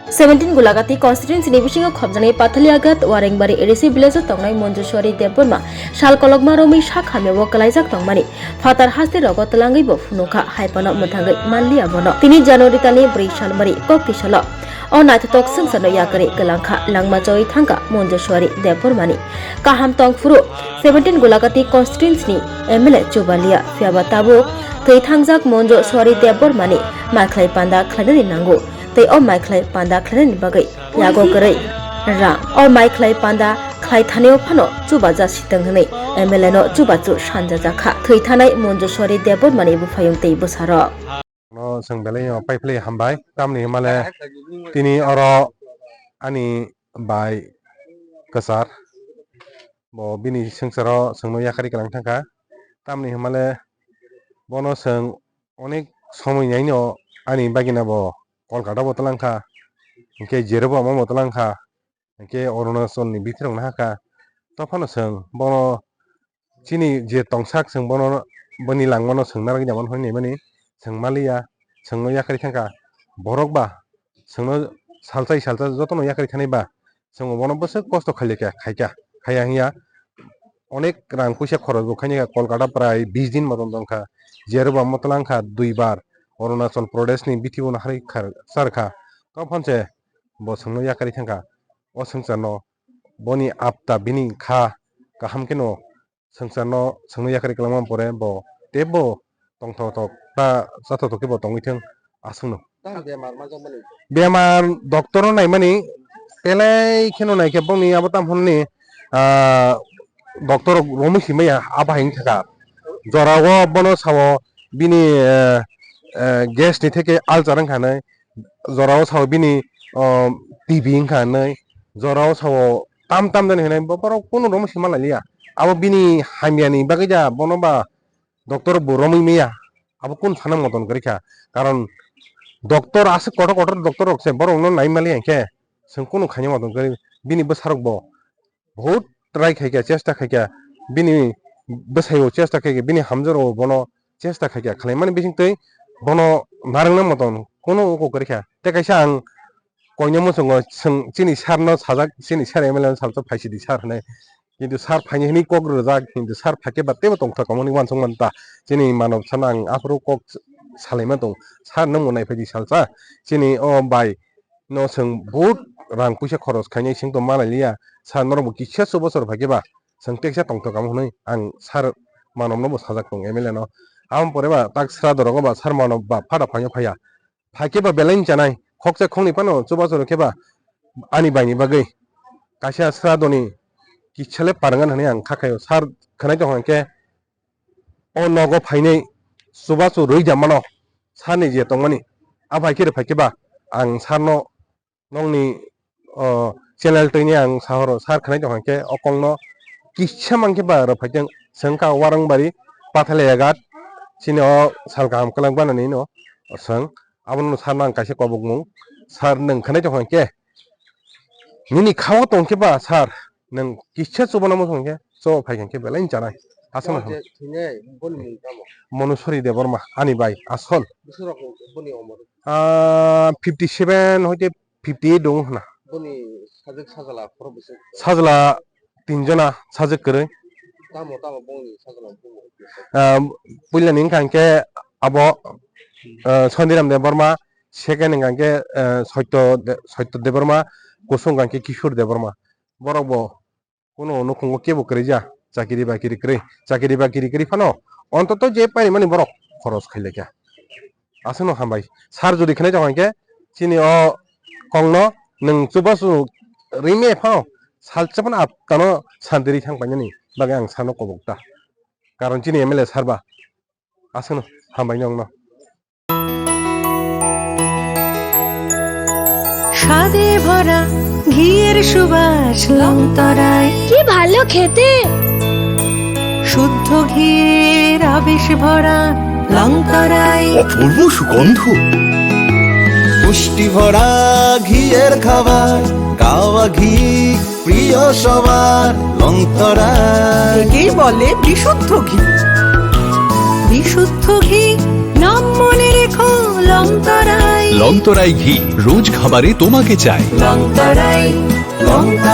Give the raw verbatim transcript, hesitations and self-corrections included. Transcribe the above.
Seventeen Gulagati constituency ni bisingo khopjaknai Pathaliagat Warengbari A D C village o tongnai Monjushwari Debbarma sal kolokma romwi sak hamya o kwlaijak tongmani phatar haste rogo twlangwi bo phunukha, hai phano mwthangwi manliya bono. Tini January talni bwrwi salmari kok tisalo o naithothok swngcharno yakarwi kwlangkha, langma choi thangkha Monjushwari Debbarmani kaham tong phuru seventeen Gulagati constituency ni M L A chubalia, phiyaba tabuk thwi thangjak Monjushwari Debbarmani maikhlai panda khlainani nango. Tei o maikhlai panda khlainani bagwi yago kwrwi rang. O maikhlai panda khlai thanio phano chubaja sitwng hwnwi M L A no chubachu sanjajakha. Thwi thanai Monjushwari Debbarmani buphayung tei bwsarok. No chwng belai no paiphlai hambai, tamni hwnmale tini oro ani bai kwchar bo bini swngcharo chwngno yakarwi kwlang thangkha, tamni hwnmale bono chwng onek somoi naino ani bagina bo Kolkata bo twlangkha, hinkhe Jerebo ama bo twlangkha, hinkhe Arunachalni bithirok nahakha. Tophano chwng bono chini je tongsak, chwng bono, boni langmano chwng narwkya mano hwnwi naimani, chwng maliya, chwngno yakarwi thangkha. Borok ba chwngno salsa salsa jotono yakarwi thanai ba, chwng bono bwswk kosto khailekha, khaikha, khaiya hinya. Onek rang puisa khorosbo khainai kha, Kolkata prai bis din motom tongkha, Jerebo ama twlangkha duibar, Arunachal Pradeshni bithibo naharwi khar-, charkha. Tophonse bo chwngno yakarwi thangkha. O swngcharno boni apta bini kha kaham kheno swngcharno, chwngno yakarwi kwlangma pore bo teibo tongthok thok ta chathotok khe bo tongwi thung aswkno. Tang bemar ma jokmani? Bemar doctor no naimani, pelai kheno naikhe bongni abo tam hwnni, ah, doctor romwi simaya abo hai wngkha. Jorao bono sao bini, eh, eh, gas ni theke ulcer wngkha hinwi, jorao sao bini, oh, T B wngkha hinwi, jorao sao tam tam jani hinwi bo borok kunu romwi sima lailiya. Abo bini hamyani bagwi ja bono ba doctor bo romwi maya, abo kunu sana moton kwrwi kha. Karon doctor aswk kotor kotor doctor rok se borok no nai mali hinkhe chwng kunu khaina moton kwrwi, bini bwsarok bo bahut try khaikha, chesta khaikha, bini bwsai bo chesta khaikha, bini hamjwk rok bo bono chesta khaikha, khlaimani bisingtwi bono narwkna moton kunu oko kwrwi kha. Tei kaisa ang koinwi muchungo chwng chini sir no sajak, chini sir M L A no sajak, phaisidi sir hinwi. Kintu sir phaini hwnwi kok rwjak, kintu sir phaikhe ba teibo tongthok omo hinwi uansuk manta. Chini manob sana ang aphuru kok salaima tong. Sir nwng bo naiphaidi salsa. Chini o bai no chwng bahut rang puisa khoros khainai chwng tong ma lailiya. Sir norok bo kisa chubachu rw phaikhe ba chwng teksa tongthok omo hinwi ang sir manob no bo sajak tong M L A no. Aboni pore ba tak sra dorok ba sir manob ba phada phaino phaiya. Phaikhe ba belai wng chanai, khoksa khoknwi phano chubachu rw khe ba ani baini bagwi kaisa sradoni kisa le parwngan hwnwi ang kha khaio. Sir khwnai tongkha hinkhe o nogo phainai chubachu rwui da mano, sir ni je tongmani. A phaikhe rw phaikhe ba ang sir no nokni, o, channel twini ang sahoro, sir khwnai tongkha hinkhe o kokno kisa mankhe ba rw phaikhe chwng kha Warangbario Pathaliagat, chini o sal kaham kwlak banani no chwng. Abono sir no ang kaisa kobokmung, sir nwng khwnai tongkha hinkhe nini khao tongkhe ba sir nwng kisa chubana muchung hinkhe chuba phaikha hinkhe belai wng chanai. Aswk no je thwinai boni mung tamo? Monuswari Debbarma ani bai asol. Bwswk rok boni umor? Ah, fifty seven hoite fifty eight dong hwna. Boni sajwk sajla khorok bwswk? Sajla tinjona sajwk kwrwi. Tamo tamo bongni sajla bumo? Ah, puilani wngkha hinkhe abo, ah, Sondiram Debbarma, second wngkha hinkhe, ah, Saitya De-, Saitya Debbarma, kusung wngkha hinkhe Kishore Debbarma. Borok bo kunu nukhungo kebo kwrwija, chakiri bakiri kwrwi, chakiri bakiri kwrwi phano ontoto je paimani borok khoros khailekha. Aswkno hambai. Sir jodi khwnai tongkha hinkhe chini o kokno nwng chubachu rime phano salsa phano aptano santi ri thang painani bagwi ang sir no kobok ta. Karon chini M L A sir ba. Aswkno hambai nokno. স্বাদে ভরা ঘিয়ের সুবাস লংতরায়। কি ভালো খেতে! শুদ্ধ ঘিয়ের আবেশ ভরা লংতরায়। অপূর্ব সুগন্ধ। পুষ্টি ভরা ঘিয়ের খাবার, গাওয়া ঘি প্রিয় সবার, লংতরায়। একেই বলে বিশুদ্ধ ঘি। বিশুদ্ধ ঘি, নাম মনে রেখো, লংতরায়। লংতরাই ঘি, রোজ খাবারে তোমাকে চাই। লংতরাই, লং